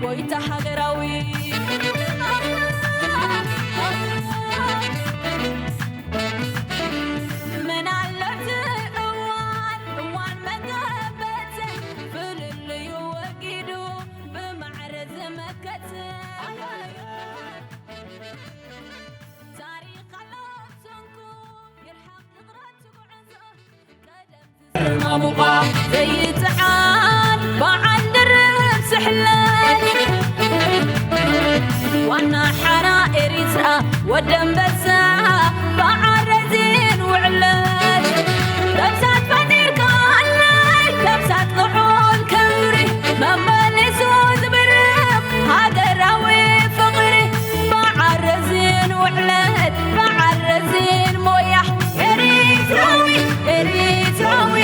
ጎይታ ሃገራዊ። ምን ኣሎ እቲ እዋን፣ እዋን መገበት፣ ፍልልዩ ወጊዱ ብማዕረ ዝመከት። ታሪኽ ኣሎ ሰንኩ፣ ይርሓቕ ይቕረብ ትጉዕዞ። ማሙቓ ዘይጽዓን በዓል ድርብ ስሕለት፣ ዋና ሓራ ኤሪትራ ወዲ ኣንበሳ በዓል ረዚን ውዕለት። ነብሳት ፈጢርካለይ፣ ነብሳት ልዑል ክብሪ፣ መመሊሱ ዝብርቕ ሃገራዊ ፍቕሪ። በዓል ረዚን ውዕለት፣ በዓል ረዚን ሞያ፣ ኤሪትራዊ፣ ኤሪትራዊ፣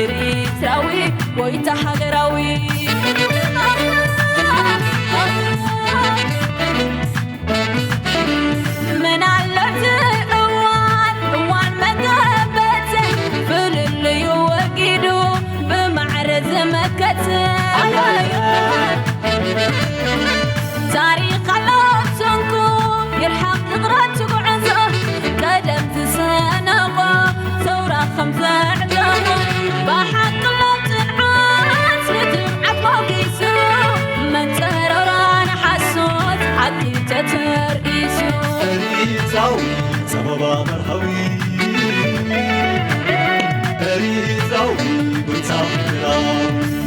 ኤሪትራዊ፣ ጎይታ ሃገራዊ። ምን ኣሎ እቲ እዋን፣ እዋን መገበት፣ ፍልልዩ ወጊዱ ብማዕረ ዝመከት። ታሪኽ ኣሎ ሰንኩ፣ ይርሓቕ ይቕረብ ትጉዕዞ፣ ቀደም ዝሰነቖ ሰውራ ከም ዘዕጠቖ፣ ብሓቂ ኣሎ ጽንዓት ንትብዓት ሞጊሱ፣ መንጸረራ ንሓሶት ሓቂ ተተርኢሱ። ኤሪትራዊ ጸበባ መርሃዊ፣ ኤሪትራዊ ጎይታ ምድራዊ።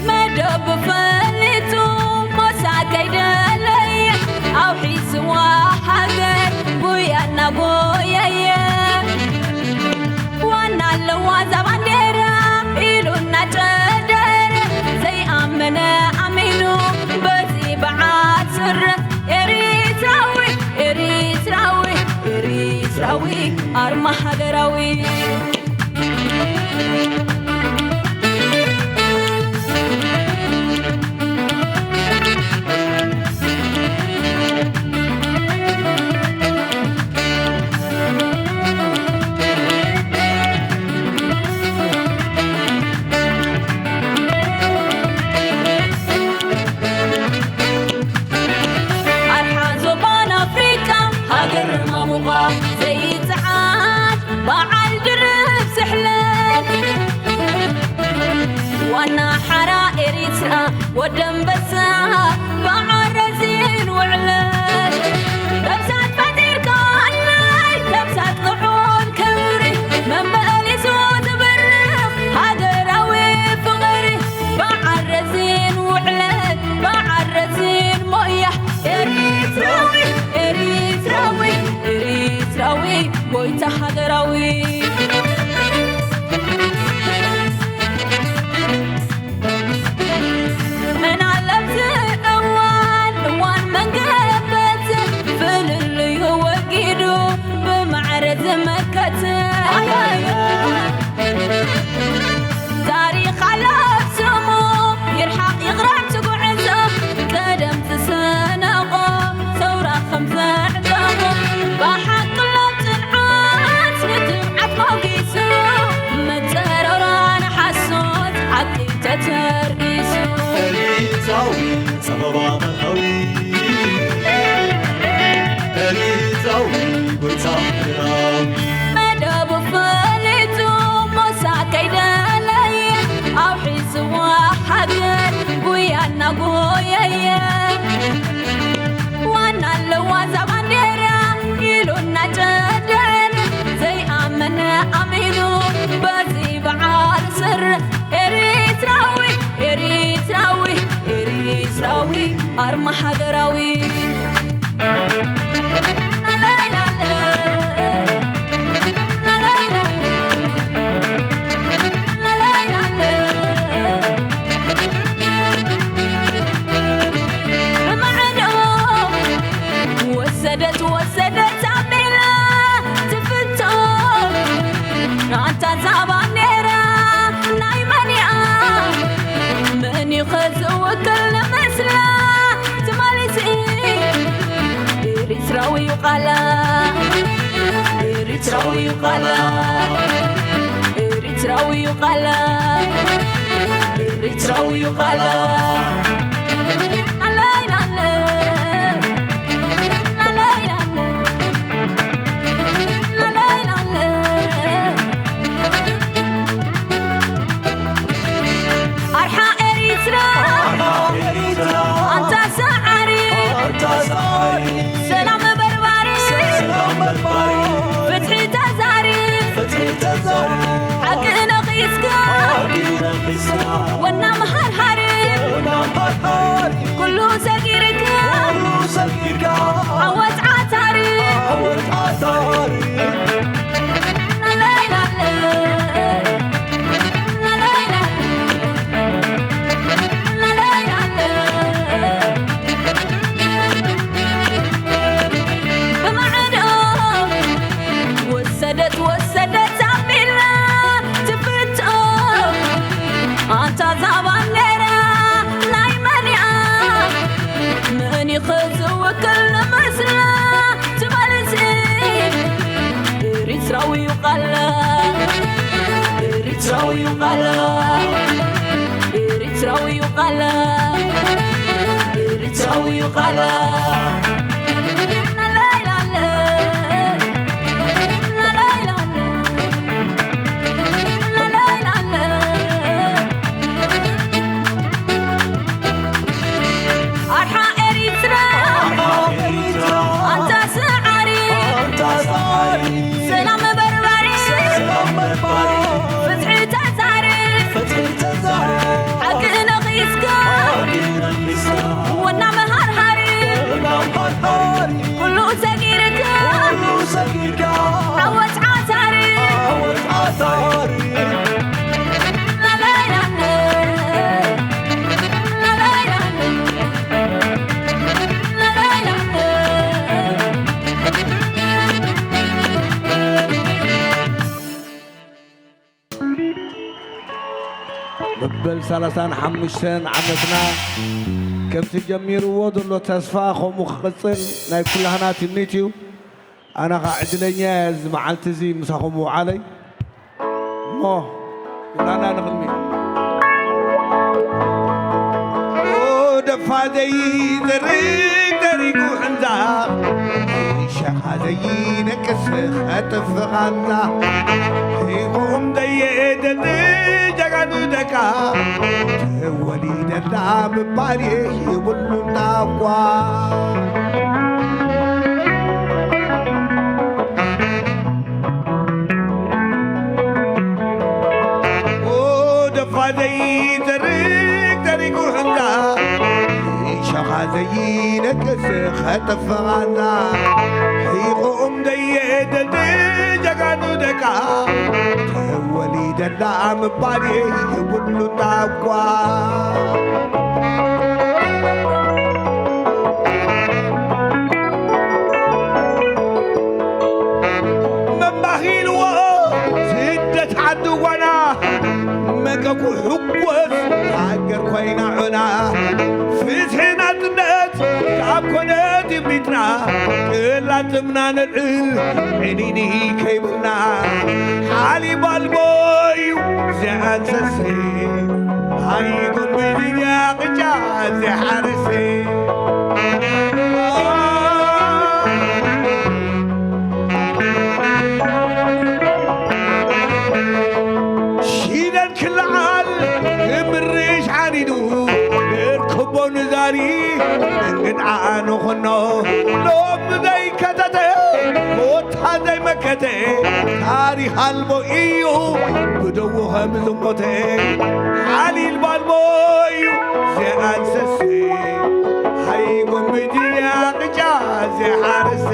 መደቡ ፈሊጡ ሞሳ ከይደለየ፣ ኣውሒስዋ ሃገር ጉያ እናጎየየ። ዋና ኣለዋ እዛ ባንዴራ ኢሉ እናጨደረ፣ ዘይኣመነ ኣሚኑ በዚ በዓል ስረ። ኤሪትራዊ፣ ኤሪትራዊ፣ ኤሪትራዊ ኣርማ ሃገራዊ። ኣርሓ ዞባን ኣፍሪቃ ሃገር ማሙቓ ዘይጽዓን በዓል ድርብ ስሕለት። ዋና ሓራ ኤሪትራ ወዲ ኣንበሳ በዓል ረዚን ውዕለት። ነብሳት ፈጢርካለይ፣ ነብሳት ልዑል ክብሪ፣ መመሊሱ ዝብርኽ ሃገራዊ ፍቕሪ። በዓል ረዚን ውዕለት፣ በዓል ረዚን ሞያ፣ ኤሪትራዊ፣ ኤሪትራዊ፣ ኤሪትራዊ፣ ጎይታ ሃገራዊ። መን ኣሎ ኣብዚ እዋን፣ እዋን መንገበት፣ ፍልልዩ ወጊዱ፣ ብማዕረ ዝመከት። ታሪኽ ኣሎ ስሙ፣ ይርሓቕ ይቕረብ ትጉዕዞ፣ ቀደም ዝሰነቖ፣ ሰውራ ከም ዘዕጠቖ፣ ብሓቂ ኣሎ ጽንዓት፣ ንትብዓት ሞጊሱ፣ መጸረራ ንሓሶት፣ ሓቂ ተተርኢሱ። ኤሪትራዊ ጸበባ መርሃዊ፣ ኤሪትራዊ ጎይታ ምድራዊ። መደቡ ፈሊጡ ሞሳ ከይደለየ፣ ኣውሒስዋ ሃገር ጉያ እናጎየየ። ዋና ኣለዋ እዛ ባንዴራ ኢሉ እናጨደረ፣ ዘይኣመነ ኣሚኑ በዚ በዓል ስረ። ኤሪትራዊ፣ ኤሪትራዊ፣ ኤሪትራዊ ኣርማ ሃገራዊ። ብማዕዶ ወሰደት ወሰደት ኣቢላ ትፍቶ። ኣንታ እዛ ባንዴራ ናይ መን እያ? መን እዩ ከ ዝውክል ንምስላ? ትማሊ እዚ ኤሪትራዊ እዩ ቃላ፣ ኤሪትራዊ እዩ ቃላ፣ ኤሪትራዊ እዩ ቃላ፣ ኤሪትራዊ እዩ ቃላ። ኣላይ ናለ ወና መሃርሃሪ ኩሉ ሰጊርካ ዓወት ዓታሪ ብማዕዶ ወሰደት ወሰደት ኣቢላ ትፍቶ ኣንታ እዛ ባንዴራ ናይ መን እያ? መን እዩ ዝውክል ንምስላ ትበልጽ ኤሪትራዊ እዩ ቃላ ኤሪትራዊ እዩ ቃላ ኤሪትራዊ እዩ ቃላ ኤሪትራዊ እዩ ቃላ ኣርሓ ኤሪትራ ኣንታ ሰዓሪ ሰላም በርባሪ ፍትሒ ተዛሪ ሓቂ ነኺስካ ወና መሃርሃሪ ኩሉ ሰጊርካ ዓወት ዓታሪ መበል ሰላሳን ሓሙሽተን ዓመትና ከምቲ ጀሚርዎ ዘሎ ተስፋ ከምኡ ክቕጽል ናይ ኩላህና ትምኒት እዩ። ኣነ ኸዓ ዕድለኛ እየ እዚ መዓልቲ እዚ ምሳኹም ምውዓለይ። እሞ ኩላና ንቕድሚት። ደፋ ዘይዘርግ ደሪጉ ሕንዛ ሸኻ ዘይነቅስ ኸጥፍ ቓንዛ ሪቑም ዘየደሊ ጀጋኑ ደቃ ተወሊደላ ምባል የብሉና እኳ። ደፋ ዘይዘርግ ዘሪጉ ሕንዛ ሸኻ ዘይነቅስ ኸጥፍ ቓንዛ ሒቑ እም ዘየደሊ ጀጋኑ ደቃ ተወሊደላ ምባል የብሉና እኳ። መማኺልዎ ስደት ዓዲ ጓና መገኩ ሕጎስ ሃገር ኮይና ዑና ፍትሒ ናጽነት ካብ ኮነት ይብሊትና ቅላጽምና ነልዕል ዕኒኒ ከይብልና ሓሊብ ኣልቦ እዩ ዘኣንሰሴ ሃይጎን ብድንያ ቅጫ ዘሓረሴ ሽደን ክልዓል ክምርሽ ዓኒዱ እርክቦ ንዛሪ እንግድዓ ንኹኖ ሎም ዘይከተተ ኮታ ዘይመከተ ታሪኽ ኣልቦ እዩ ብደዉ ከም ዝሞተ ሓሊል ባልቦ እዩ ዘኣንሰሴ ሃይጎን ምድያ ቅጫ ዘሓረሴ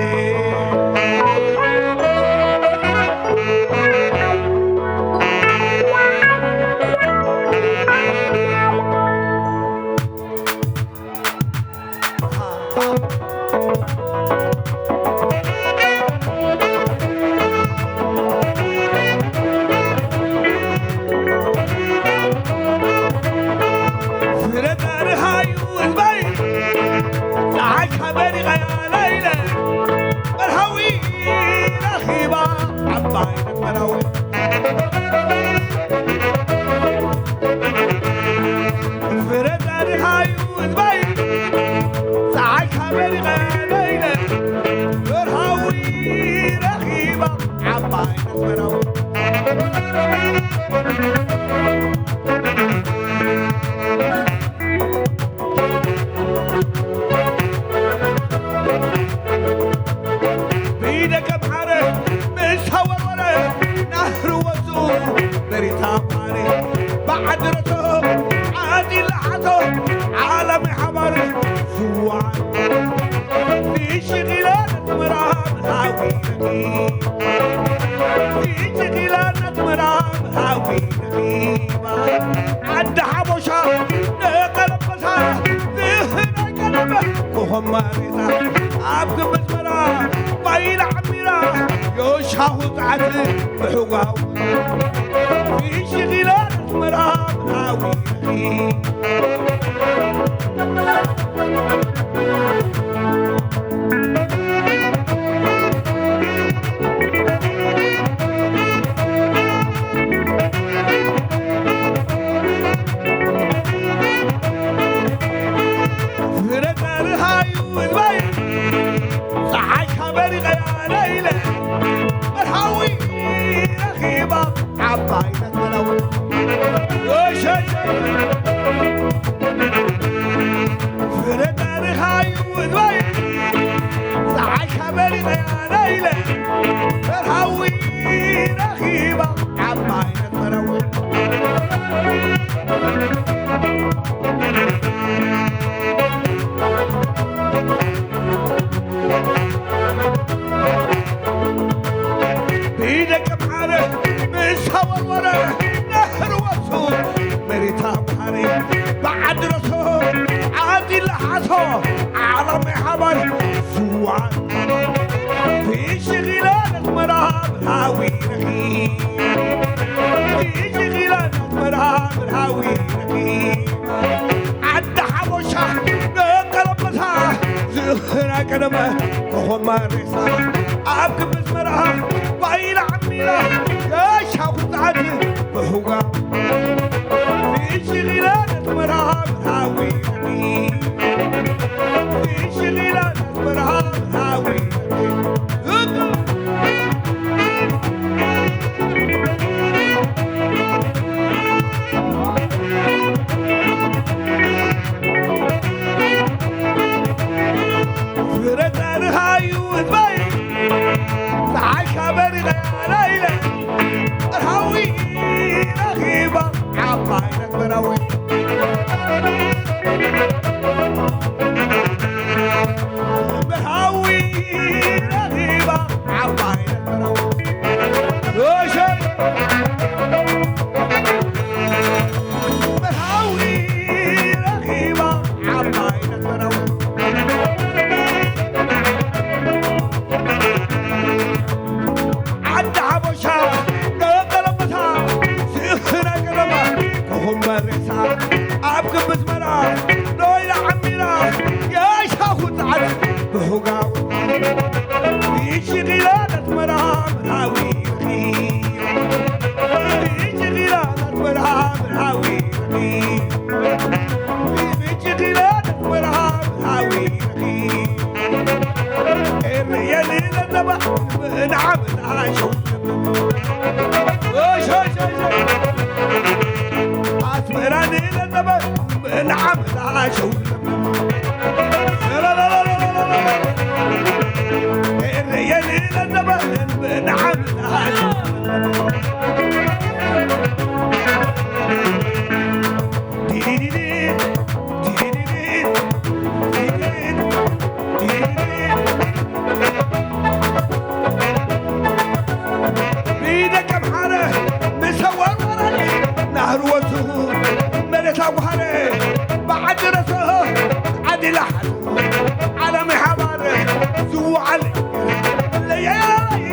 ዓዲ ሓበሻ ንቐለበታ ዝህናይ ቀለበ ኮኸማ ሬሳ ኣብ ግብት መራ ባይላ ዓሚራ ዮሻኹ ጻዕት ብሕጓው ይሽኺላ ኣስመራ ምናዊ ብደቂ ኣምሓረ ምስ ተወርወረ ነህሪ ወሱ መሬታ ኣምሓረ ብዓዲ ረሶ ዓዲ ለሓሶ ዓለም ሓባር ዝዋን ብሽኺላ ነስመራ ብርሃዊ ረኺ ብሽኺላ ነስመራ ብርሃዊ ረኺ ዓዲ ሓበሻ ንቀለበታ ዝኽራ ቀደመ ኮኾማ ሬሳ ኣብ ግብዝ መርዓ ባይላ ዓሚላ ጋሻ ቁጣዓት ብህዋ ብሽኺላ ነስመራ ብርሃዊ ብሽኺላ ነስመራ ብርሃዊ ዓዲ ሓበሻ ደቀለበታ ዝኽረ ቀለማ ኮኹም በሬሳ ኣብ ግብዝ መራ ኖይላ ዓሚራ የሻኹ ጻዕት ብሁጋው ይሽኺላ ነትመራ ምራዊ ይሽኺላ ነትመራ ምራዊ ይሽኺላ ነትመራ ምራዊ ብደቀ ኣምሓረ ምስ ኣዋርወረ ናህሪ ወሱ መሬት ኣዋሃረ ብዓዲ ረስኦ ዓዲ ላሕሱ ዓለም ሓባር ዝወዓል ለየለይ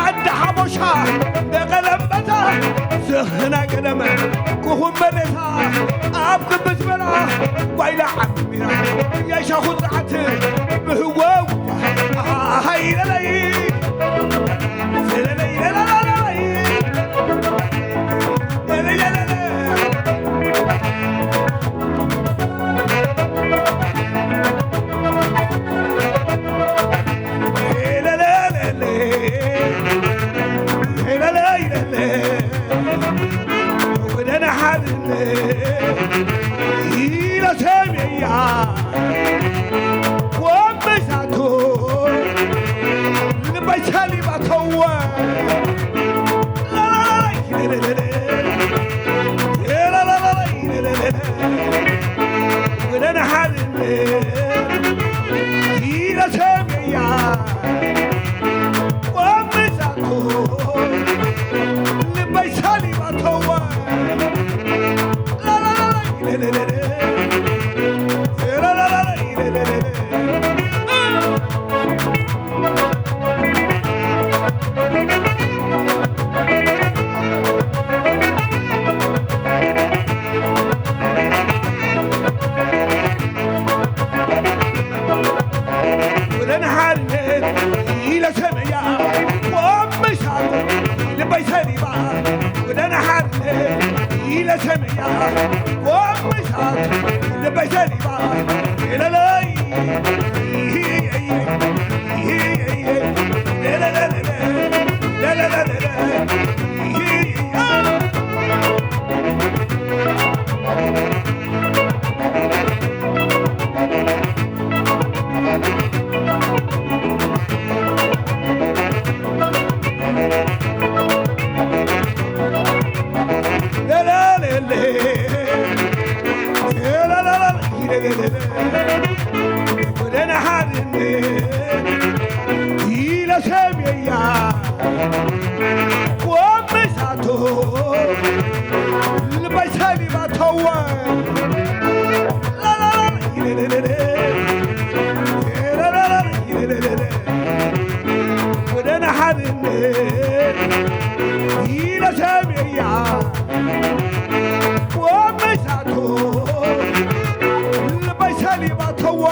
ዓዲ ሓበሻ ደቐለበታ ዝኽና ቀደመ ክኹም መሬታ ኣብ ግብዝ በላ ጓይላ ዓሚራ የሻኹ ጻዕት ብህወው ሃይለለይ ስለለይ ለለለለይ ለለለለ ወደና ሓድነት ኢለ ሰምየያ ወመሳቶ ልባይ ሰሊባተወ ወደና ሓድነት ኢለ ሰምየያ ወመሳቶ ልባይ ሰሊባተወ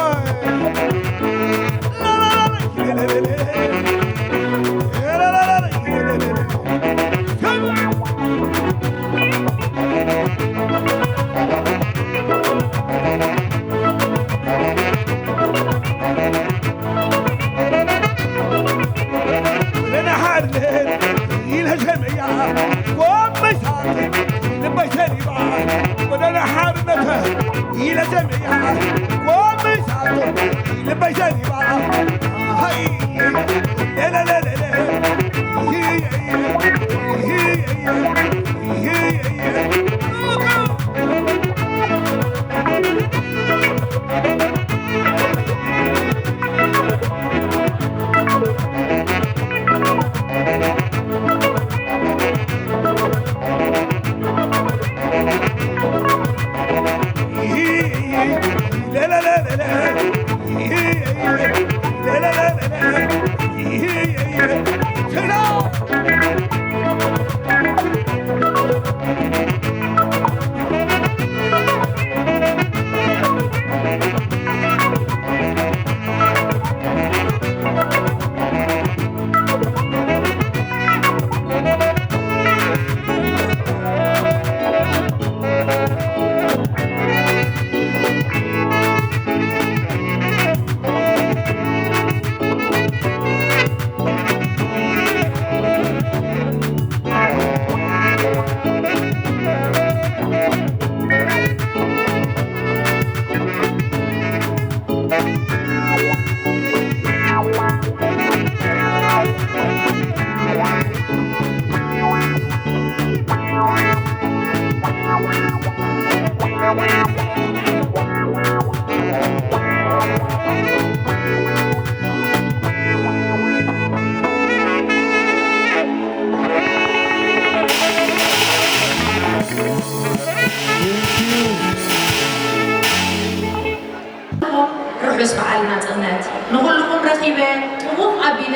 ርሑስ በዓል ናጽነት ንኹልኹም ረኺበ ጥቡቕ ኣቢለ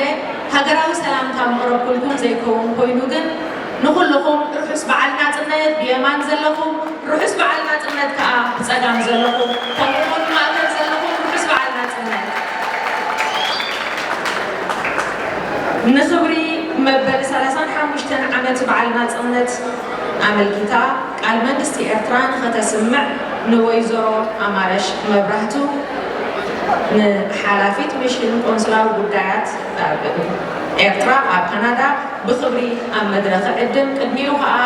ሃገራዊ ሰላምታ መቕረብኩልኩም ዘይከውን ኮይኑ ግን ንኹልኹም ርሑስ በዓል ናጽነት ብየማን ዘለኹም ርሑስ በዓል ናጽነት ከኣ ብጸጋም ዘለኹም ከምኡውን ማእከል ዘለኹም ርሑስ በዓል ናጽነት። ንኽብሪ መበል ሰላሳን ሓሙሽተን ዓመት በዓል ናጽነት ኣመልኪታ ቃል መንግስቲ ኤርትራ ንኸተስምዕ ንወይዘሮ ኣማረሽ መብራህቱ ንሓላፊት ሚሽን ቆንስላዊ ጉዳያት ኤርትራ ኣብ ካናዳ ብኽብሪ ኣብ መድረኽ ዕድም ቅድሚኡ ኸኣ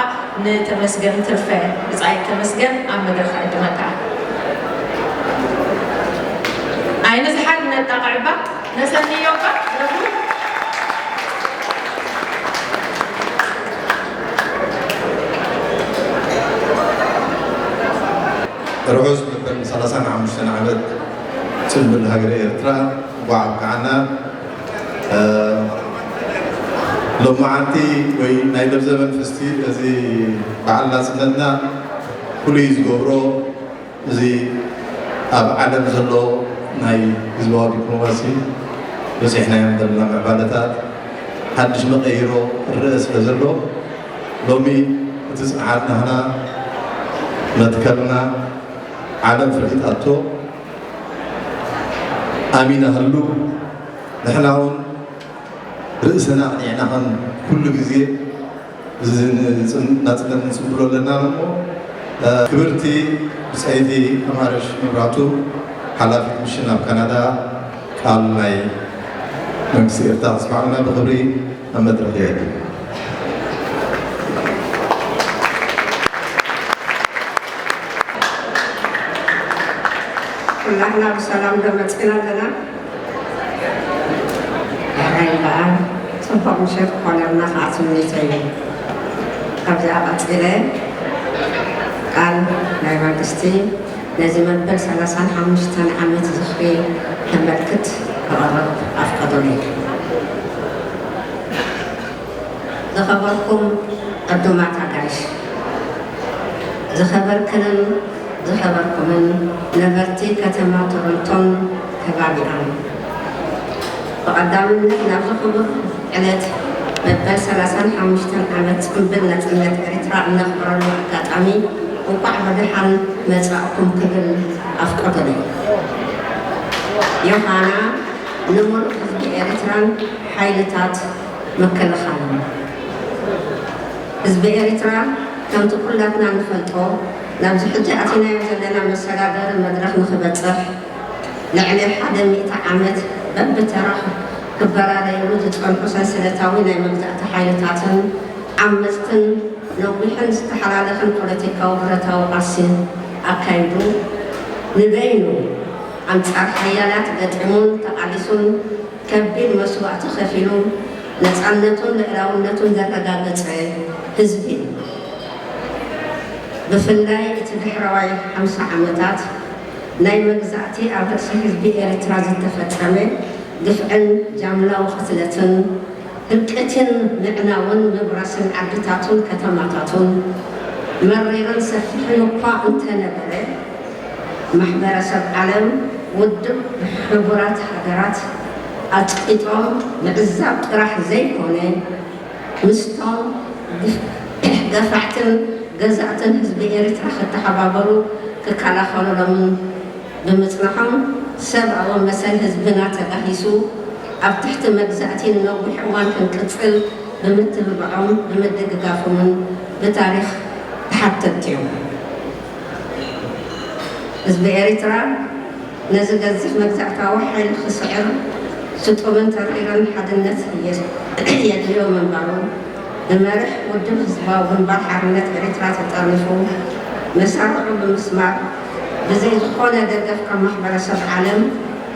ንተመስገን ትርፈ ብጻይ ተመስገን ኣብ መድረኽ ዕድመካ ኣይንዝሓል ነጣቕዕባ ነሰንዮባ ረቡ ርሑስ መበል ሰላሳን ሓሙሽተን ዓመት ጽምብል ሃገረ ኤርትራ እንኳዕ ኣብቅዓና። ሎማዓንቲ ወይ ናይ ለብዘ መንፍስቲ እዚ በዓል ናጽነትና ፍሉይ ዝገብሮ እዚ ኣብ ዓለም ዘሎ ናይ ህዝባዊ ዲፕሎማሲ በፂሕናዮም ዘለና ምዕባለታት ሓድሽ መቐይሮ ርእ ስለ ዘሎ ሎሚ እቲ ፅንዓት ናህና መትከልና ዓለም ፈሊጣቶ ኣሚና ህሉ ንሕና እውን ርእስና ኣቕኒዕና ከም ኩሉ ግዜ እዚ ናፅነት ንፅምብሎ ኣለና እሞ ክብርቲ ብጸይቲ ኣማረሽ መብራቱ፣ ሓላፊት ሚሽን ኣብ ካናዳ፣ ቃል ናይ መንግስቲ ኤርትራ ክስማዕና ብኽብሪ ኣብ መድረኽ ይዕድም። ኩላትና ብሰላም ዶ መፂና ኣለና? ሕራይ በዓል ፅቡቕ ምሸት ክኾነልና ከዓ ትምኒተይ እዩ። ካብዚኣ ቀፂለ ቃል ናይ መንግስቲ ነዚ መበል ሰላሳን ሓሙሽተን ዓመት ዝኽሪ ከመልክት ክቐርብ ኣፍቀዱለይ። ዝኸበርኩም ዕዱማት ኣጋይሽ፣ ዝኸበርክንን ዝኸበርኩምን ነበርቲ ከተማ ቶሮንቶን ከባቢኣን፣ ብቐዳምነት ናብዚ ክቡር ዕለት መበል ሰላሳን ሓሙሽተን ዓመት ጽምብል ናጽነት ኤርትራ እነኽብረሉ ኣጋጣሚ እንኳዕ ብደሓን መጻእኩም ክብል ኣፍቀዱለይ። ዮሃና ንሙሉእ ህዝቢ ኤርትራን ሓይልታት ምክልኻልን። ህዝቢ ኤርትራ ከምቲ ኩላትና ንፈልጦ ናብዚ ሕጂ ኣቲናዮ ዘለና መሰጋገሪ መድረኽ ንኽበጽሕ ልዕሊ ሓደ ሚእቲ ዓመት በብተራ ክበራረይሉ ዝጸንሑ ሰንሰለታዊ ናይ መግዛእቲ ሓይልታትን ዓመጽትን ነዊሕን ዝተሓላለኸን ፖለቲካዊ ብረታዊ ቃልሲ ኣካይዱ ንበይኑ ኣንጻር ሓያላት ገጢሙን ተቓሊሱን ከቢድ መስዋእቲ ከፊሉ ነጻነቱን ልዕላውነቱን ዘረጋገጸ ህዝቢ እዩ። ብፍላይ እቲ ዳሕረዋይ ሓምሳ ዓመታት ናይ መግዛእቲ ኣብ ርእሲ ህዝቢ ኤርትራ ዝተፈጸመ ግፍዕን ጃምላዊ ቅትለትን ህልቂትን ምዕናውን ምብራስን ዓድታቱን ከተማታቱን መሪርን ሰፊሕን እኳ እንተነበረ፣ ማሕበረሰብ ዓለም ውድብ ሕቡራት ሃገራት ኣጽቂጦም ምዕዛብ ጥራሕ ዘይኮነ፣ ምስቶም ገፋዕትን ገዛእትን ህዝቢ ኤርትራ ክተሓባበሩ ክከላኸሉሎምን ብምጽናሖም፣ ሰብኣዊ መሰል ህዝብና ተጋሂሱ ኣብ ትሕቲ መግዛእቲ ንነዊሕ እዋን ክንቅጽል ብምትብባዖም ብምድግጋፎምን ብታሪኽ ተሓተትቲ እዮም። ህዝቢ ኤርትራ ነዚ ገዚፍ መግዛእታዊ ሓይሊ ክስዕር ስጡምን ተሪርን ሓድነት የድልዮ ምንባሩ፣ ብመርሕ ውድብ ህዝባዊ ግንባር ሓርነት ኤርትራ ተጠርኒፉ መሳርዑ ብምስማር፣ ብዘይ ዝኾነ ደገፍ ካብ ማሕበረሰብ ዓለም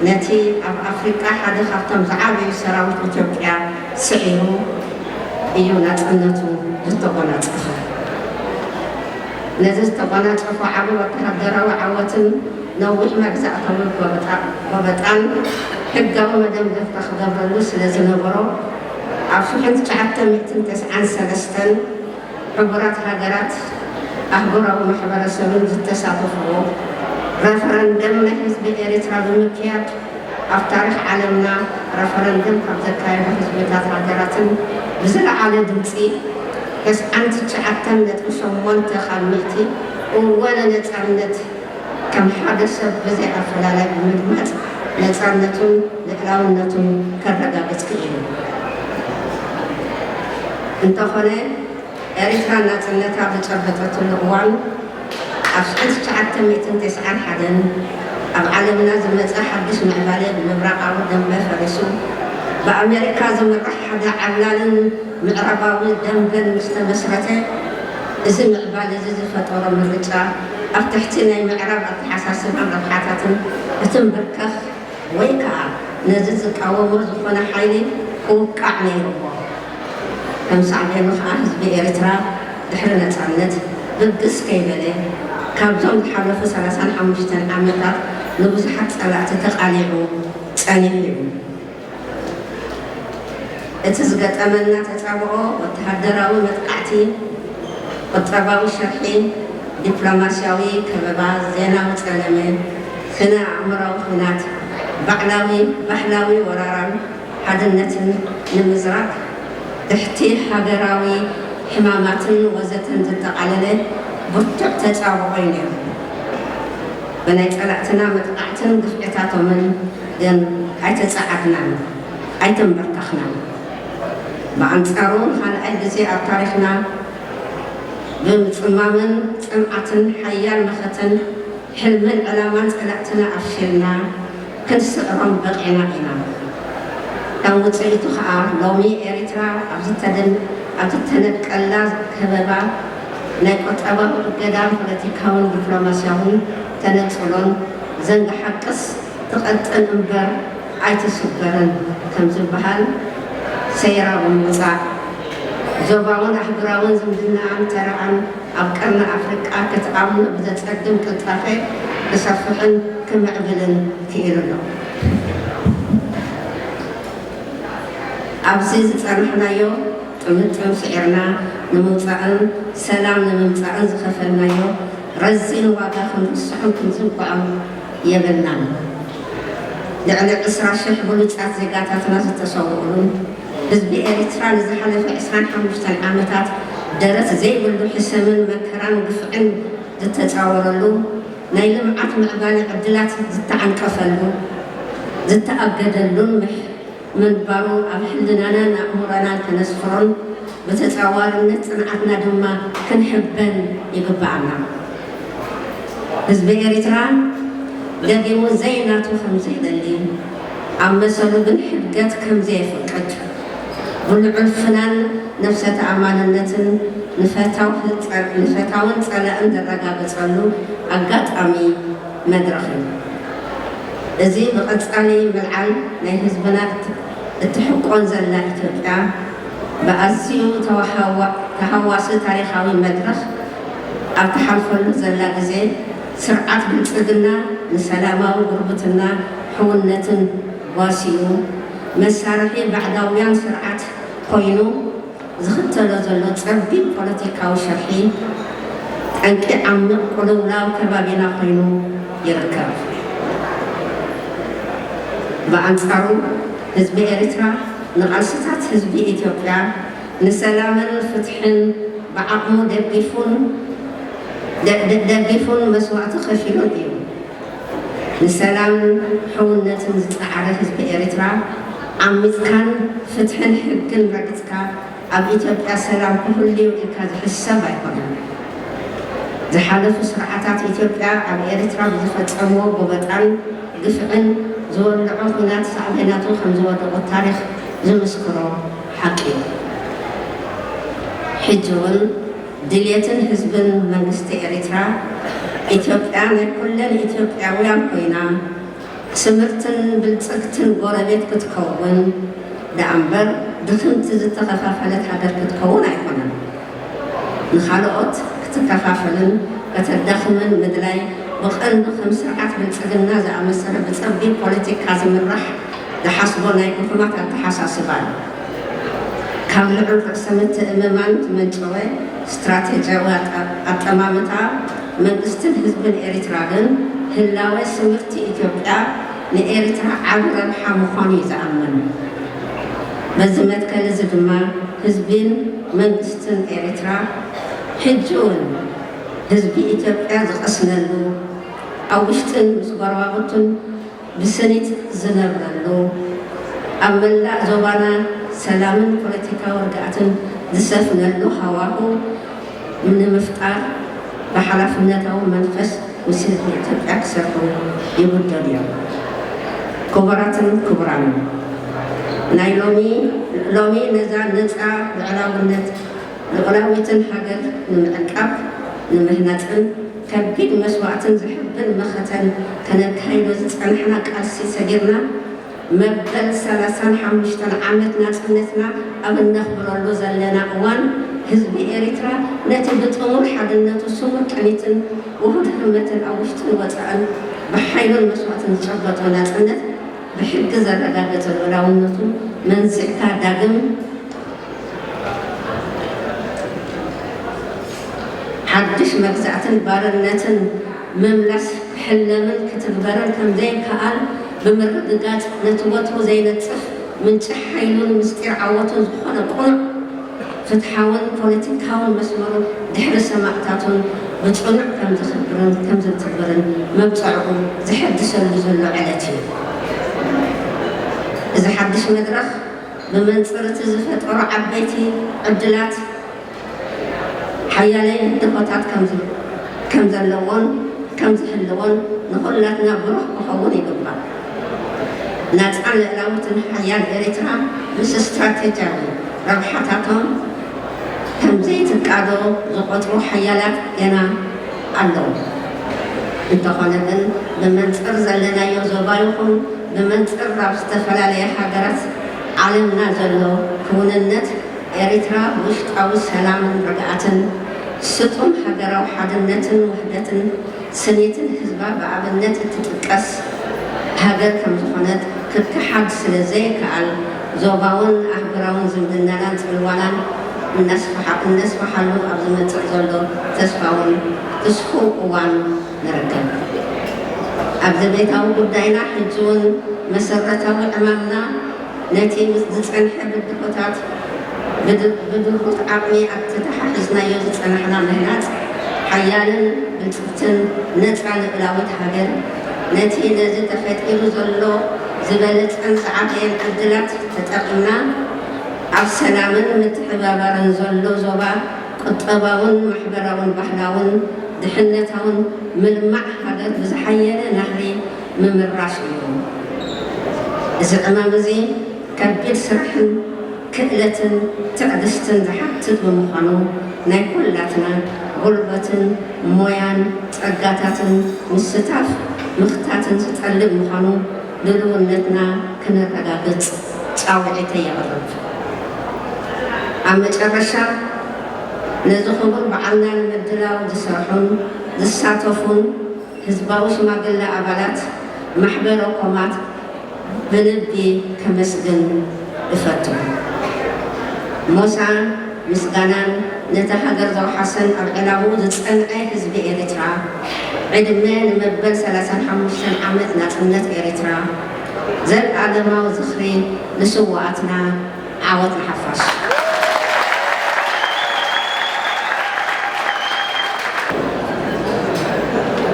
ነቲ ኣብ ኣፍሪቃ ሓደ ካብቶም ዝዓበዩ ሰራዊት ኢትዮጵያ ስዒሩ እዩ ናጽነቱ ዝተጎናጸፈ። ነዚ ዝተጎናጸፎ ዓቢ ወተሃደራዊ ዓወትን ነዊሕ መግዛእታዊ ጎበጣ-፣ ጎበጣን ሕጋዊ መደምደምታ ክገብረሉ ስለ ዝነበሮ፣ ኣብ ሽሕን ትሽዓተ ሚእትን ተስዓን ሰለስተን ሕቡራት ሃገራት ኣህጉራዊ ማሕበረሰብን ዝተሳተፍዎ ረፈረንደም ናይ ህዝቢ ኤርትራ ብምክያድ፣ ኣብ ታሪኽ ዓለምና ረፈረንደም ካብ ዘካየዱ ህዝብታት ሃገራትን ብዝለዓለ ድምጺ፣ ተስዓን ትሽዓተን ነጥቢ ሸሞንተ ካብ ሚእቲ እወ ንነጻነት ከም ሓደ ሰብ ብዘይ ኣፈላላይ ብምድማጽ ነጻነቱን ልዕላውነቱን ከረጋግጽ ክኢሉ። እንተኾነ፣ ኤርትራ ናጽነታ ኣብ ዝጨበጠትሉ እዋን፣ ኣብ ሽሕን ትሽዓተ ሚእትን ተስዓን ሓደን ኣብ ዓለምና ዝመጸ ሓድሽ ምዕባለ ብምብራቓዊ ደንበ ፈሪሱ፣ ብኣሜሪካ ዝምራሕ ሓደ ዓብላልን ምዕራባዊ ደንበን ምስ ተመስረተ፣ እዚ ምዕባለ እዚ ዝፈጠሮ ምርጫ፣ ኣብ ትሕቲ ናይ ምዕራብ ኣተሓሳስባን ረብሓታትን ክትንብርከኽ ወይ ከኣ ነዚ ዝቃወሞ ዝኾነ ሓይሊ ክውቃዕ ነይርዎ። ከም ሳዕቤኑ ከኣ ህዝቢ ኤርትራ ድሕሪ ነጻነት ብግስ ከይበለ ካብዞም ዝሓለፉ ሰላሳን ሓሙሽተን ዓመታት ንብዙሓት ጸላእቲ ተቓሊዑ ጸኒሑ እዩ። እቲ ዝገጠመና ተጻብኦ ወተሃደራዊ መጥቃዕቲ፣ ቁጠባዊ ሸርሒ፣ ዲፕሎማስያዊ ከበባ፣ ዜናዊ ጸለመ፣ ስነ ኣእምሮኣዊ ኲናት፣ ባዕላዊ ባህላዊ ወራራን ሓድነትን ንምዝራግ ትሕቲ ሃገራዊ ሕማማትን ወዘተን ዘጠቓለለ ብርቱዕ ተጻብኦ እዩ ነይሩ። ብናይ ጸላእትና መጥቃዕትን ግፍዕታቶምን ግን ኣይተጸዓድናን ኣይተንበርከኽናን። ብኣንጻሩ ንኻልኣይ ግዜ ኣብ ታሪኽና ብምጽማምን ጽንዓትን ሓያል መኸተን ሕልምን ዕላማን ጸላእትና ኣፍሽልና ክንስዕሮም በቒዕና ኢና። ከም ውጽኢቱ ከኣ ሎሚ ኤሪትራ ኣብ ዝተደን-፣ ኣብ ዝተነቀላ ከበባ ናይ ቁጠባዊ እገዳን ፖለቲካውን ዲፕሎማስያውን ተነጽሎን ዘንጋ ሓቅስ ትቐጥን እምበር ኣይትስበርን ከም ዝበሃል ሰይራ ብምውጻእ ዞባውን ኣህጉራውን ዝምድናኣን ተራኣን ኣብ ቀርኒ ኣፍሪቃ ክትኣምኖ ብዘጸግም ቅልጣፈ ክሰፍሕን ክምዕብልን ክኢሉ ኣሎ። ኣብዚ ዝጸናሕናዮ ጥምጥም ስዒርና ንምውጻእን ሰላም ንምምጻእን ዝኸፈልናዮ ረዚን ዋጋ ክንርስዖን ክንዝንግዖን የብልናን። ልዕሊ ዕስራ ሽሕ ብሉጻት ዜጋታትና ዝተሰውኡሉን ህዝቢ ኤሪትራ ንዝሓለፈ ዕስራን ሓሙሽተን ዓመታት ደረት ዘይብሉ ሕሰምን መከራን ግፍዕን ዝተጻወረሉ ናይ ልምዓት ምዕባለ ዕድላት ዝተዓንቀፈሉ ዝተኣገደሉን ምሕ-፣ ምንባሩ ኣብ ሕልናናን ኣእምሮናን ከነስፍሮን ብተጻዋርነት ጽንዓትና ድማ ክንሕበን ይግብኣና። ህዝቢ ኤሪትራ ደጊሙ ዘይናቱ ከም ዘይደሊ፣ ኣብ መሰሉ ግን ሕድገት ከም ዘየፍቅድ፣ ብልዑል ፍናን ነፍሰ ተኣማንነትን ንፈታው ህጸ-፣ ንፈታውን ጸላእን ዘረጋገጸሉ ኣጋጣሚ መድረኽ እዩ። እዚ ብቐጻሊ ምልዓል ናይ ህዝብና እት-፣ እትሕቆን ዘላ ኢትዮጵያ፣ ብኣዝዩ ተወሃዋ-፣ ተሃዋሲ ታሪኻዊ መድረኽ ኣብ ትሓልፈሉ ዘላ ግዜ፣ ስርዓት ብልጽግና ንሰላማዊ ጉርብትና ሕውነትን ጓሲዩ፣ መሳርሒ ባዕዳውያን ስርዓት ኮይኑ ዝኽተሎ ዘሎ ጸቢብ ፖለቲካዊ ሸርሒ፣ ጠንቂ ዓሚቕ ቅልውላው ከባቢና ኮይኑ ይርከብ። ብኣንጻሩ፣ ህዝቢ ኤሪትራ ንቓልስታት ህዝቢ ኢትዮጵያ ንሰላምን ፍትሕን ብዓቕሙ ደጊፉን፣ ደ-፣ ደ-፣ ደጊፉን መስዋእቲ ከፊሉን እዩ። ንሰላምን ሕውነትን ዝጸዓረ ህዝቢ ኤሪትራ ዓሚጽካን ፍትሕን ሕግን ረግጽካ ኣብ ኢትዮጵያ ሰላም ክህሉ እዩ ኢልካ ዝሕሰብ ኣይኮነን። ዝሓለፉ ስርዓታት ኢትዮጵያ ኣብ ኤሪትራ ብዝፈጸምዎ ጎበጣን ግፍዕን ዝወልዖ ኹናት ሳዕቤናቱ ከም ዝወደቑ ታሪኽ ዝምስክሮ ሓቂ እዩ። ሕጂ እውን ድልየትን ህዝብን መንግስቲ ኤሪትራ፣ ኢትዮጵያ ናይ ኩለን ኢትዮጵያውያን ኮይና፣ ስምርትን ብልጽግትን ጎረቤት ክትከውን ደኣ እምበር፣ ድኽምቲ ዝተኸፋፈለት ሃገር ክትከውን ኣይኮነን። ንኻልኦት ክትከፋፍልን ከተዳኽምን ምድላይ፣ ብቐንዱ ከም ስርዓት ብልጽግና ዝኣመሰለ ብጸቢብ ፖለቲካ ዝምራሕ ዝሓስቦ ናይ ድኹማት ኣተሓሳስባ እዩ። ካብ ልዑል ርእሰ ምትእምማን ዝመንጨወ ስትራቴጂያዊ ኣጠ-፣ ኣጠማምታ መንግስትን ህዝብን ኤሪትራ ግን፣ ህላወ ስምርቲ ኢትዮጵያ ንኤሪትራ ዓቢ ረብሓ ምዃኑ እዩ ዝኣምን። በዚ መትከል እዚ ድማ ህዝብን መንግስትን ኤሪትራ ሕጂ እውን ህዝቢ ኢትዮጵያ ዝቐስነሉ፣ ኣብ ውሽጥን ምስ ጎረባብቱን ብስኒት ዝነብረሉ፣ ኣብ መላእ ዞባና ሰላምን ፖለቲካዊ ርግኣትን ዝሰፍነሉ ሃዋሁ ንምፍጣር ብሓላፍነታዊ መንፈስ ምስ ህዝቢ ኢትዮጵያ ክሰርሑ ይግደዱ እዮም። ክቡራትን ክቡራንን፣ ናይ ሎሚ፣ ሎሚ ነዛ ነጻ ልዑላውነት፣ ልዑላዊትን ሃገር ንምዕቃብ፣ ንምህናጽን ከቢድ መስዋእትን ዝሕብን መኸተን ከነካይዶ ዝጸናሕና ቃልሲ ሰጊርና፣ መበል ሰላሳን ሓሙሽተን ዓመት ናጽነትና ኣብ እነኽብረሉ ዘለና እዋን፣ ህዝቢ ኤሪትራ ነቲ ብጥሙር ሓድነቱ ስሙር ቅኒትን ውሁድ ህርመትን ኣብ ውሽጥን ወጻእን ብሓይልን መስዋእትን ዝጨበጦ ናጽነት ብሕጊ ዘረጋገጸ ልዑላውነቱ መንዚዕካ ዳግም ሓድሽ መግዛእትን ባርነትን ምምላስ ክሕለምን ክትግበርን ከም ዘይከኣል ብምርግጋጽ፣ ነቲ ወትሩ ዘይነጽፍ ምንጪ ሓይሉን ምስጢር ዓወቱን ዝኾነ ቅኑዕ ፍትሓውን ፖለቲካውን መስመሩ ድሕሪ ሰማእታቱን ብጽኑዕ ከም ዘኽብርን ከም ዘትግብርን መብጽዕኡ ዘሐድሰሉ ዘሎ ዕለት እዩ። እዚ ሓድሽ መድረኽ ብመንጽር እቲ ዝፈጠሮ ዓበይቲ ዕድላት፣ ሓያለይ ብድሆታት ከም ዘለዎን ከም ዝህልዎን ንኹላትና ብሩህ ክኸውን ይግባእ። ናጻን ልዕላዊትን ሓያል ኤርትራ ምስ ስትራቴጂያዊ ረብሓታቶም ከም ዘይትቃዶ ዝቖጽሩ ሓያላት ገና ኣለዉ። እንተኾነ ግን ብመንጽር ዘለናዮ ዞባ ይኹን ብመንጽር ኣብ ዝተፈላለያ ሃገራት ዓለምና ዘሎ ክውንነት ኤርትራ ውሽጣዊ ሰላምን ርግኣትን ስጡም ሃገራዊ ሓድነትን ውህደትን ስኒትን ህዝባ ብኣብነት እትጥቀስ ሃገር ከም ዝኾነት ክከሓድ ስለ ዘይከኣል ዞባውን ኣህጉራውን ዝምድናናን ጽልዋናን እነስፍሓሉ ኣብ ዝመጽእ ዘሎ ተስፋውን ትስፉው እዋን ንርከብ። ኣብ ዘቤታዊ ጉዳይና ሕጂ እውን መሰረታዊ ዕማምና ነቲ ምስ ዝጸንሐ ብድሆታት ብድርቡት ዓቕሚ ኣተተሓሒዝናዮ ዝጸናሕና ምህናጽ ሓያልን ብልጽግትን ነጻ ልዑላዊት ሃገር ነቲ ነዚ ተፈጢሩ ዘሎ ዝበለጸን ዝዓበየን ዕድላት ተጠቒምና ኣብ ሰላምን ምትሕብባርን ዘሎ ዞባ ቁጠባውን ማሕበራውን ባህላውን ድሕነታውን ምልማዕ ሃገር ብዝሓየለ ናህሪ ምምራሽ እዩ። እዚ ዕማም እዚ ከቢድ ስራሕን ክእለትን ትዕግስትን ዝሓትት ብምዃኑ ናይ ኩላትና ጉልበትን ሞያን ጸጋታትን ምስታፍ ምኽታትን ዝጠልብ ምዃኑ ድልውነትና ክነረጋግጽ ጻውዒተይ የቕርብ። ኣብ መጨረሻ ነዚ ክቡር በዓልና ንምድላው ዝሰርሑን ዝሳተፉን ህዝባዊ ሽማግለ ኣባላት ማሕበረ ኮማት ብልቢ ከመስግን እፈቱ። ሞሳ ምስጋናን ነታ ሃገር ዘውሓሰን ኣብ ዕላምኡ ዝጸንዐ ህዝቢ ኤርትራ፣ ዕድመ ንመበል ሰላሳን ሓሙሽተን ዓመት ናጽነት ኤርትራ፣ ዘልኣለማዊ ዝኽሪ ንስውኣትና፣ ዓወት ንሓፋሽ።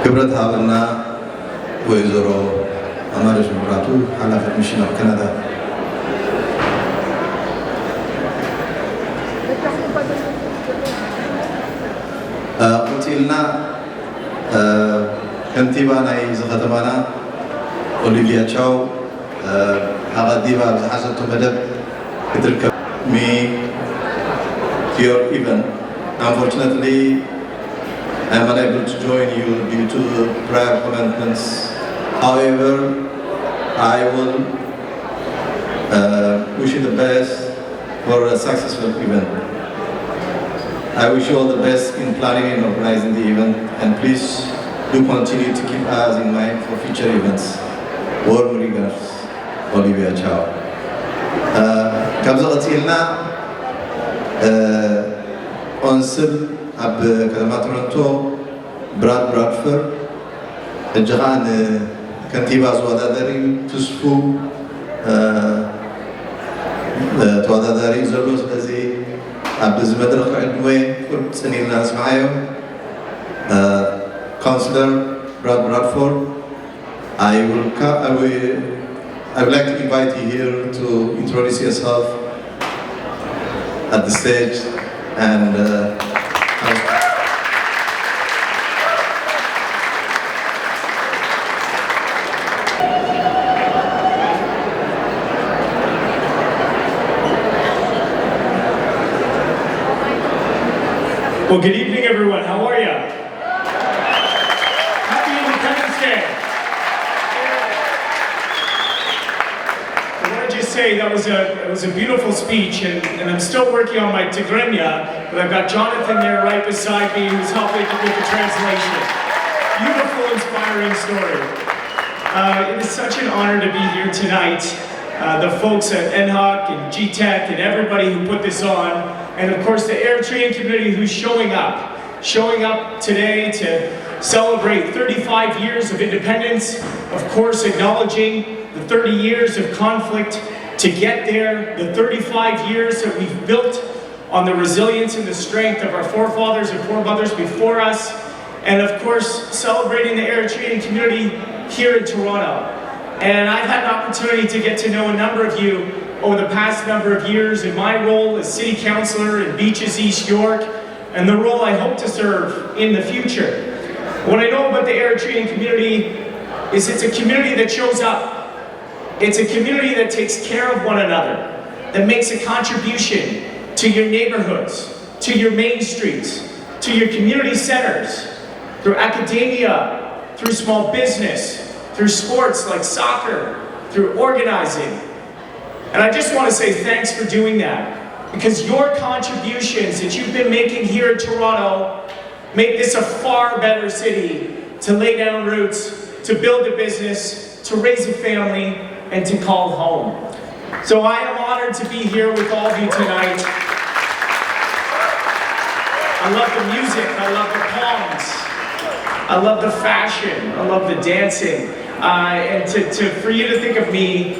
ክብረት ሃበልና ወይዘሮ ኣማረሽ መብራቱ ሓላፊት ሚሽን ኣብ ካናዳ። ቀፂልና ከንቲባ ናይ እዚ ከተማና ኦሊቪያ ቻው ሓቐዲባ ኣብ ዝሓዘቶ መደብ ክትርከብ me to your event. Unfortunately, I am unable to join you due to prior commitments. However, I will uh, wish you the best for a successful event. I wish you all the best in planning and organizing the event, and please do continue to keep us in mind for future events. Warm regards, Olivia Chow. Uh, ካብዚ ቀፂልና uh, ቆንስል ኣብ ከተማ ቶሮንቶ ብራድ ብራድፈርድ ሕጂ ኸዓ ንከንቲባ ዝወዳደር እዩ። ትስፉ ተወዳዳሪ እዩ ዘሎ። ስለዚ ኣብዚ መድረኽ ክዕድመ ቁርብ ፅን ኢልና ንስምዓዮ። ካውንስለር ብራድ ብራድፎርድ I will, I will I would like to invite you here to introduce yourself at the stage and uh, Well, good evening, everyone. How are you? Happy Independence Day. I want to just say that was a it was a beautiful speech, and, and I'm still working on my Tigrinya, but I've got Jonathan there right beside me who's helping with the translation. Beautiful, inspiring story. Uh, it is such an honor to be here tonight. Uh, the folks at N H C and G Tech and everybody who put this on, and of course the Eritrean community who's showing up showing up today to celebrate thirty-five years of independence, of course, acknowledging the thirty years of conflict to get there, the thirty-five years that we've built on the resilience and the strength of our forefathers and foremothers before us, and of course, celebrating the Eritrean community here in Toronto. And I've had an opportunity to get to know a number of you over the past number of years in my role as city councilor in Beaches East York, and the role I hope to serve in the future. What I know about the Eritrean community is it's a community that shows up. It's a community that takes care of one another, that makes a contribution to your neighborhoods, to your main streets, to your community centers, through academia, through small business, through sports like soccer, through organizing. And I just want to say thanks for doing that, because your contributions that you've been making here in Toronto make this a far better city to lay down roots, to build a business, to raise a family, and to call home. So I am honored to be here with all of you tonight. I love the music, I love the poems, I love the fashion, I love the dancing. Uh, and to, to, for you to think of me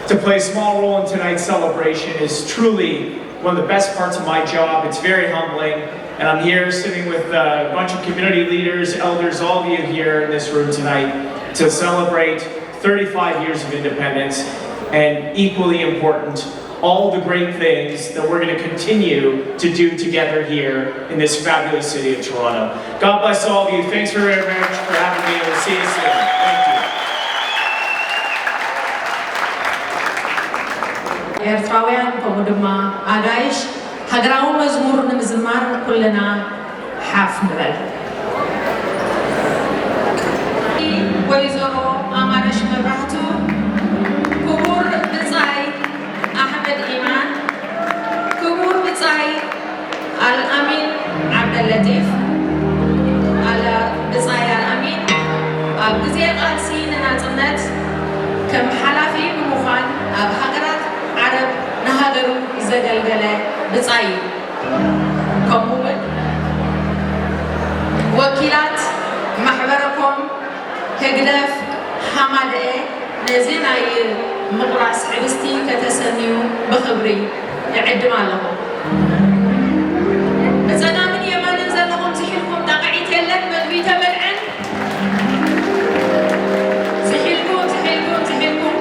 to play a small role in tonight's celebration is truly one of the best parts of my job. It's very humbling, and I'm here sitting with uh, a bunch of community leaders, elders, all of you here in this room tonight to celebrate thirty-five years of independence, and equally important, all the great things that we're going to continue to do together here in this fabulous city of Toronto. God bless all of you. Thanks very much for having me, and we'll see you soon. Thank you. ኤርትራውያን ከምኡ ድማ ኣጋይሽ ሃገራዊ መዝሙር ንምዝማር ኩልና ሓፍ ንበል። ወይዘሮ ኣማረሽ መብራህቱ፣ ክቡር ብጻይ ኣሕመድ ኢማን፣ ክቡር ብጻይ ኣልኣሚን ዓብደለጢፍ፣ ኣላ ብጻይ ኣልኣሚን ኣብ ግዜ ቃልሲ ንናጽነት ከም ሓላፊ ብምዃን ኣብ ሃገራት ዓረብ ንሃገሩ ዘገልገለ ብጻይ እዩ። ከምኡውን ወኪላት ማሕበረኮም ህግደፍ ሃማደኤ ነዚ ናይ ምቑራስ ሕብስቲ ከተሰንዩ ብኽብሪ እዕድም ኣለኹ። ብጸጋምን የማንን ዘለኹም ዝሒልኩም ጣቕዒት የለን፣ መግቢ ተበልዐን። ዝሒልኩም፣ ዝሒልኩም፣ ዝሒልኩም።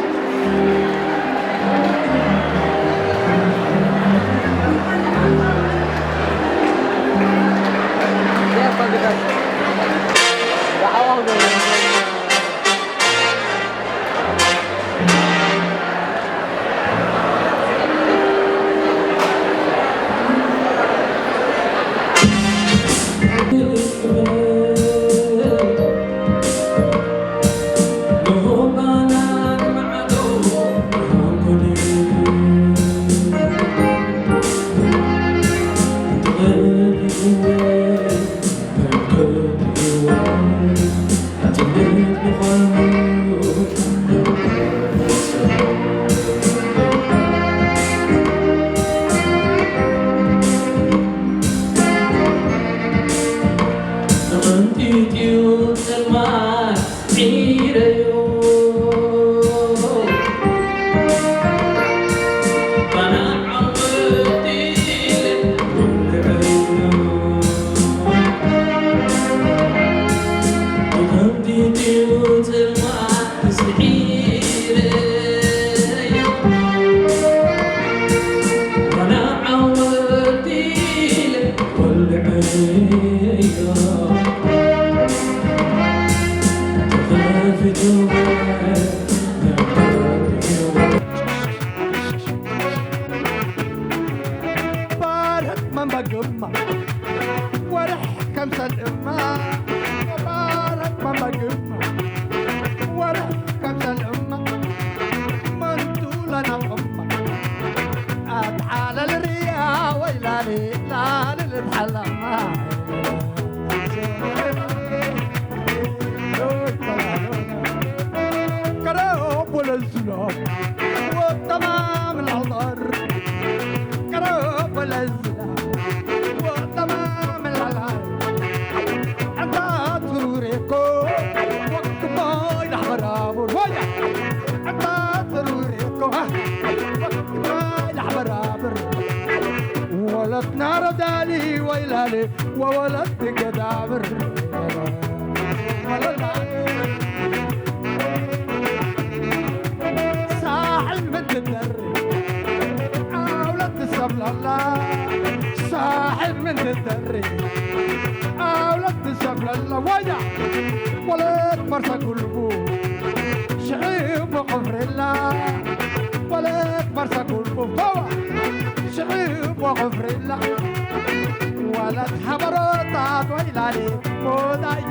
ባርኽ መንበግማ ወርሕ ከምሰል እማ ባርኽ መንበግማ ወርሕ ከምሰል እማ መንቱ ለናቕማ ኣትዓለል ርያ ወይ ላሊ ላሊ ልብሓላማ كرب ولزلة وتمام العطر كرب ولزلة وتمام العطر أنت تروريكو وقت ما يلحبر أبو الوجع أنت تروريكو ها وقت ما يلحبر أبر ولد نار دالي ويلالي وولد قدابر ሳሕል ምትደር ዓውለት ትሰብላላ ሶ ሕልሚ እንትተሪ ኣውለት ትሰፍለላ ዋያ ወለት ፈርሳ ጉልቡ ሽዒ እሞ ቆፍሬላ ወለት ፈርሳ ጉልቡ ፈዋ ሽዒ እሞ ቆፍሬላ ወለት ሓበሮታት ወይላሊ ሞዳዮ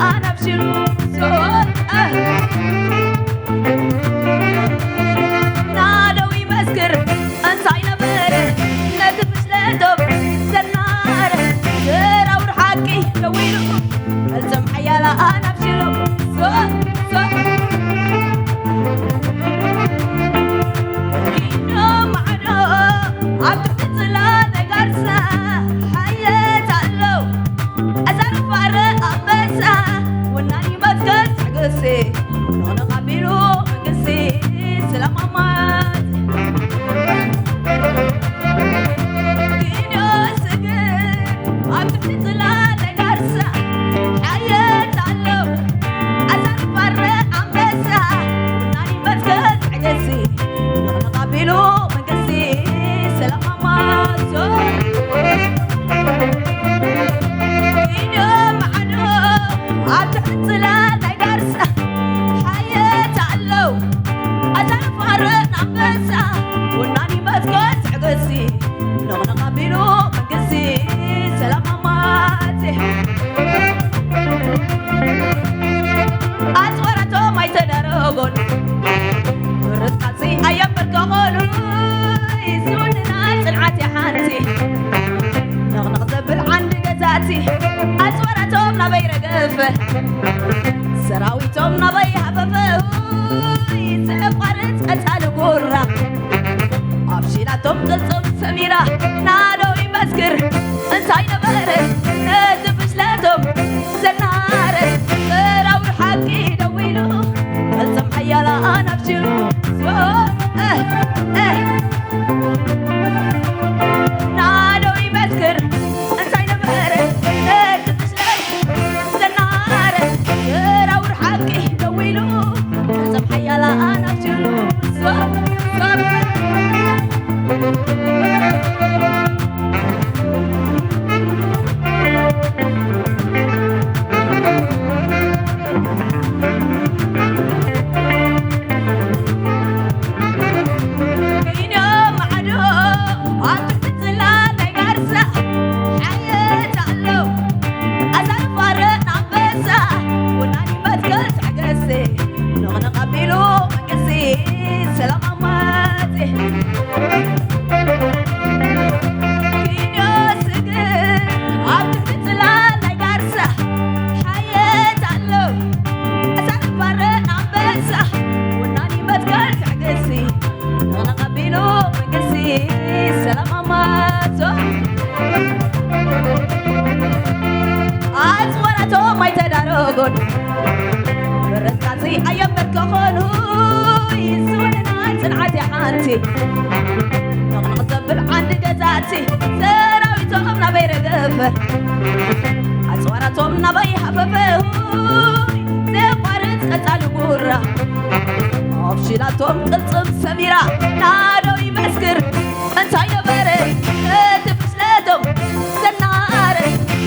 ኣናብሽሉ ሶል ናደው ይመስክር እንታይ ነበረ ነቲ ፍሽለቶም ዘናረ ዘራውር ሓቂ ደዊሉ ፈልጸም ሓያላ ኣናብሽሉ ሶል ሶል ኪኖ ማዕዶ ኣብ ትሕቲ ጽላል ነጋርሳ ሓየት ኣለዉ ኣዛርፋረ ኣንበሳ ወናኒ መትከል ትዕግስቲ ንቕንቕ ኣቢሉ መንግስቲ ስለማማት ኪኖ ስግር ኣብ ትሕቲ ጽላል ነጋርሳ ሓየት ኣለዉ ኣዛርፋረ ኣንበሳ ወናኒ መትከል ትዕግስቲ ንቕንቕ ኣቢሉ መንግስቲ ሰላም ኣማዞ ኢዶ ማዕዶ ኣብ ትሕቲ ጽላል ናይ ጋርሳ ሓየት ኣለዉ ኣዛርፋረ ኣንበሳ ወናኒ መትከል ትዕግስቲ ንቕንቕ ኣቢሉ መንግስቲ ሰላም ኣማት ኣጽዋራቶም ኣይተደረጎን ምርት ቃልሲ ኣየንበርከኾኑ ዝውንና ጽንዓት ሓንቲ ነቕነቕ ዘብል ዓንዲ ገዛእቲ ኣጽዋራቶም ናበይ ረገፈ ሰራዊቶም ናበይ ሃፈፈ ዘየቋርጽ ቀጻሊ ጉራ ኣብ ሽላቶም ቅልጽም ሰሚራ ናዶ ይመስክር እንታይ ነበረ ነቲ ፍሽለቶም ዘናረ ሰራዊት ሓቂ ደዊሉ ፈልጸም ሓያላን ኣብሽሩ ናዶ ይመስክር እንታይ ነበረ ነቲ ፍሽለት ዘናረ ሰራዊት ሓቂ ደዊሉ ፈልጸም ሓያላን ኣብሽሩ ኣጽዋራቶም ኣይተዳረጎን ብረታቲ ኣየንበርከኾኑ ይስውንና ጽንዓት ሓንቲ ነቕነቕ ዘብል ዓንዲ ገዛእቲ ሰራዊቶም ናበይ ረገፈ ኣጽዋራቶም ናበይ ሃፈፈ ዘቋርጽ ቀጻሊ ጉራ ኣብ ሽላቶም ቅልጽም ሰሚራ ናዶ ይመስክር እንታይ ነበረ እቲ ፍስለቶም ዘናረ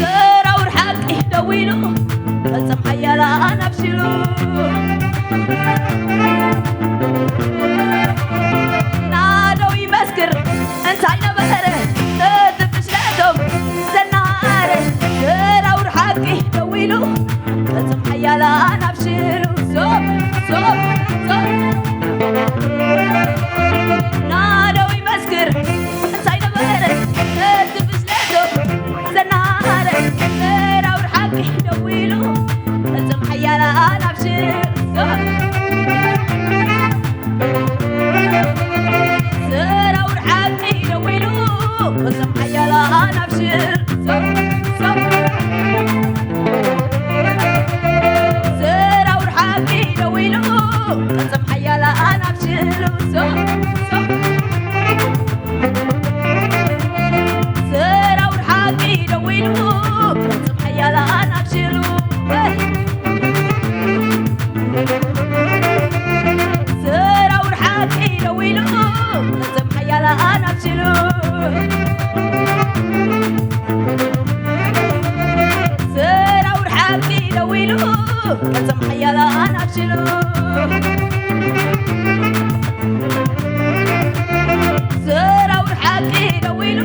ሰራውር ሓቂ ደዊሉ ቅልጽም ሓያላን ኣብሽሉ ናዶ ይመስክር እንታይ ነበረ እቲ ፍስለቶም ዘናረ ሰራውር ሓቂ ደዊሉ ቅልጽም ሓያላን ኣብሽሉ ሶብ ሶብ ሶብ ናደው ይመስክር እንታይ ነበረ እቲ ፍስለቶም ዘናረ ሰራውር ሓቂ ደዊሉ ቅልጽም ሓያላን ኣብሽሉ ሶብ ሰራውር ሓቂ ደዊሉ ቅልጽም ሓያላን ኣብሽሉ ሶብ ሶብ ሰራውር ሓቂ ደዊሉ ቅልጽም ሓያላን ኣብሽሉ ሶብ ሶብ ሰራውር ሓቂ ደዊሉ ቅልጽም ሓያላን ኣብሽሉ ሰራውር ሓቂ ደዊሉ ቅልጽም ሓያላን ኣብሽሉ ሰራውር ሓቂ ደዊሉ ቅልጽም ሓያላን ኣብሽሉ ሰራውር ሓቂ ደዊሉ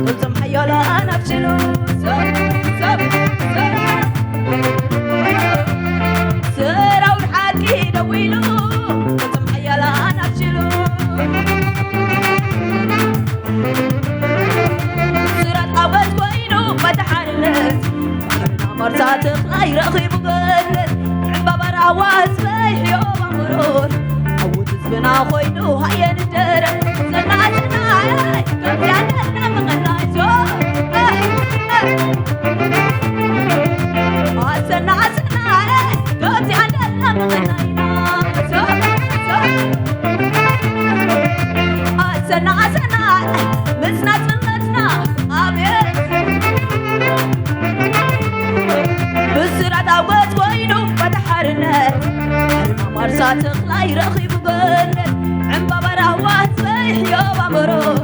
ቅልጽም ሓያላን ኣብሽሉ ሰብ ሰብ ሰብ ኮይኑ ሃየ ንደረፍ ዘናዝናይ ከምዚኣ እንዳልና ምቕናይ ዞ ኣሰና ኣሰና ከምዚኣ እንዳልና ምቕናይና ዞ ዞ ኣሰና ኣሰና ምስ ናጽነትና ኣብየት ብስራት ኣወት ኮይኑ ወደ ሓርነት ማርሳ ተኽላይ ረኺቡ ገነት ዕምባባ ራህዋ ዝበይሕ ዮባ መሮር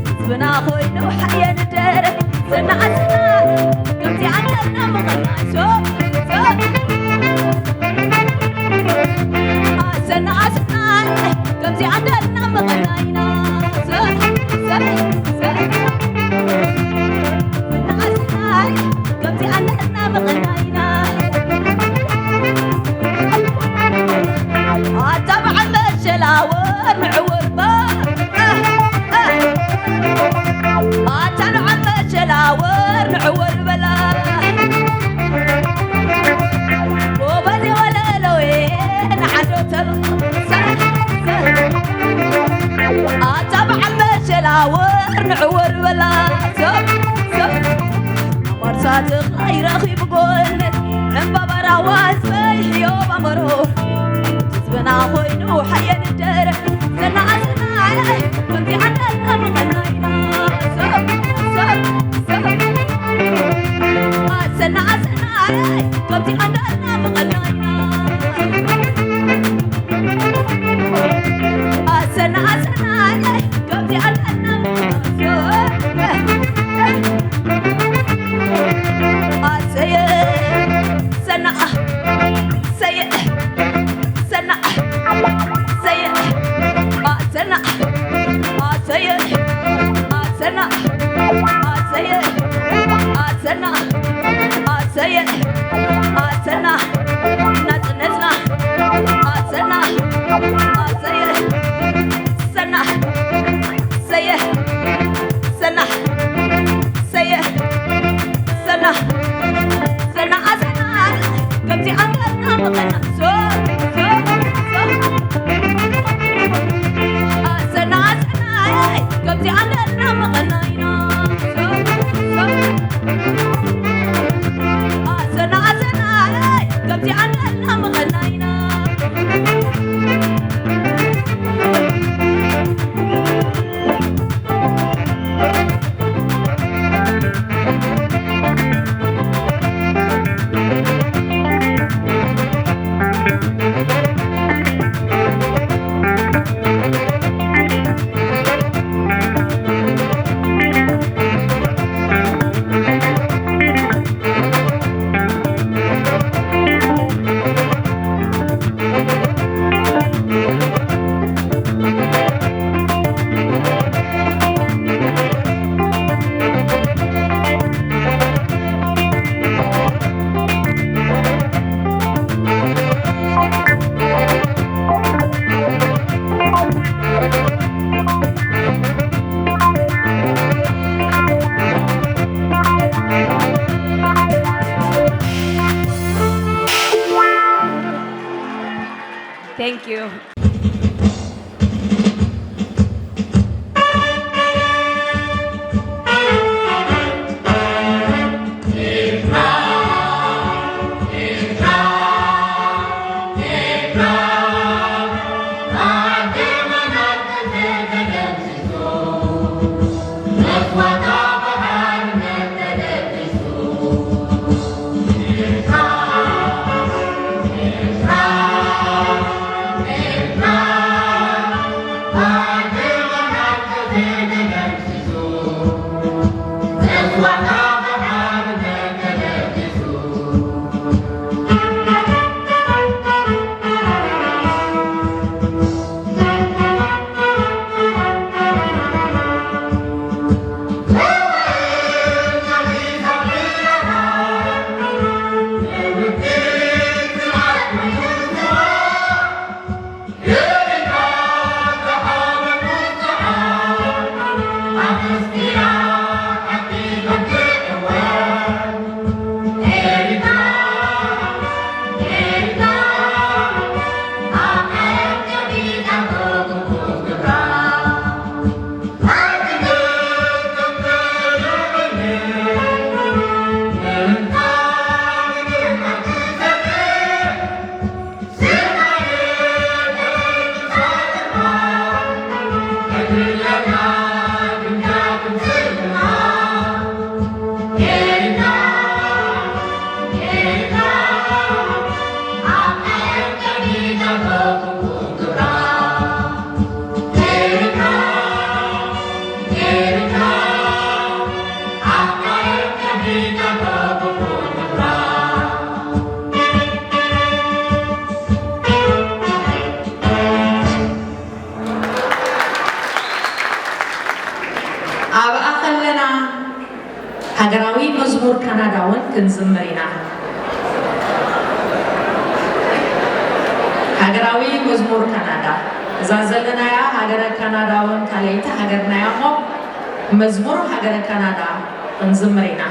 ህዝብና ኮይኑ ሓየ ንደረት ዘናዓስና ከምዚ ዓንደርና ምቕናይ ሶ ሶ ኣሰናዓስና ከምዚ ዓንደርና ምቕናይና ሶ ሶ ሶ ኣሰናዓስና ከምዚ ዓንደርና ምቕናይና ኣታ በዓል መሸላ ወር ንዕወር በላ ኣታ በዓል መሸላ ወር ንዕወር በላ ጎበዝ የወለለወ ንዓዶ ተብ ኣታ በዓል መሸላ ወር ንዕወር በላ ሰብ ሰብ ማርሳ ተኽላይ ረኺቡ ጎነት ዕምባባ ራዋ ዝበይሕ ዮባ መሮ ህዝብና ኮይኑ ሓየ ንደረ ዘናዓስናይ ከምዚ ዓንደርና ምቐናይና ሰብ ሰብ ሰብ ኣሰናዓስናይ ከምዚ ዓንደርና ምቐናይና ኣሰናዓስናይ ከምዚ ዓንደርና ኣሰየ ሰናዓ ሰየ ሰናዓ ሰየ ኣሰና ኣሰየ ኣሰና ኣሰየ ኣሰና ኣሰየ ኣሰና ናጽነትና ኣሰና ኣሰየ ሰና ሰየ ሰና ሰየ ሰና ሰና ኣሰና ከምዚ ዓንደርና ምቐና ሶ ሶ ሶ ኣሰና ኣሰና ከምዚ ዓንደርና ምቐናይና ሶ ሶ ኣሰና ኣሰና ከምዚ ዓንደርና ምቐናይና Thank you. ሃገራዊ መዝሙር ካናዳ። እዛ ዘለናያ ሃገረ ካናዳ እውን ካልኣይቲ ሃገርና እያ እሞ፣ መዝሙር ሃገረ ካናዳ ክንዝምር ኢና።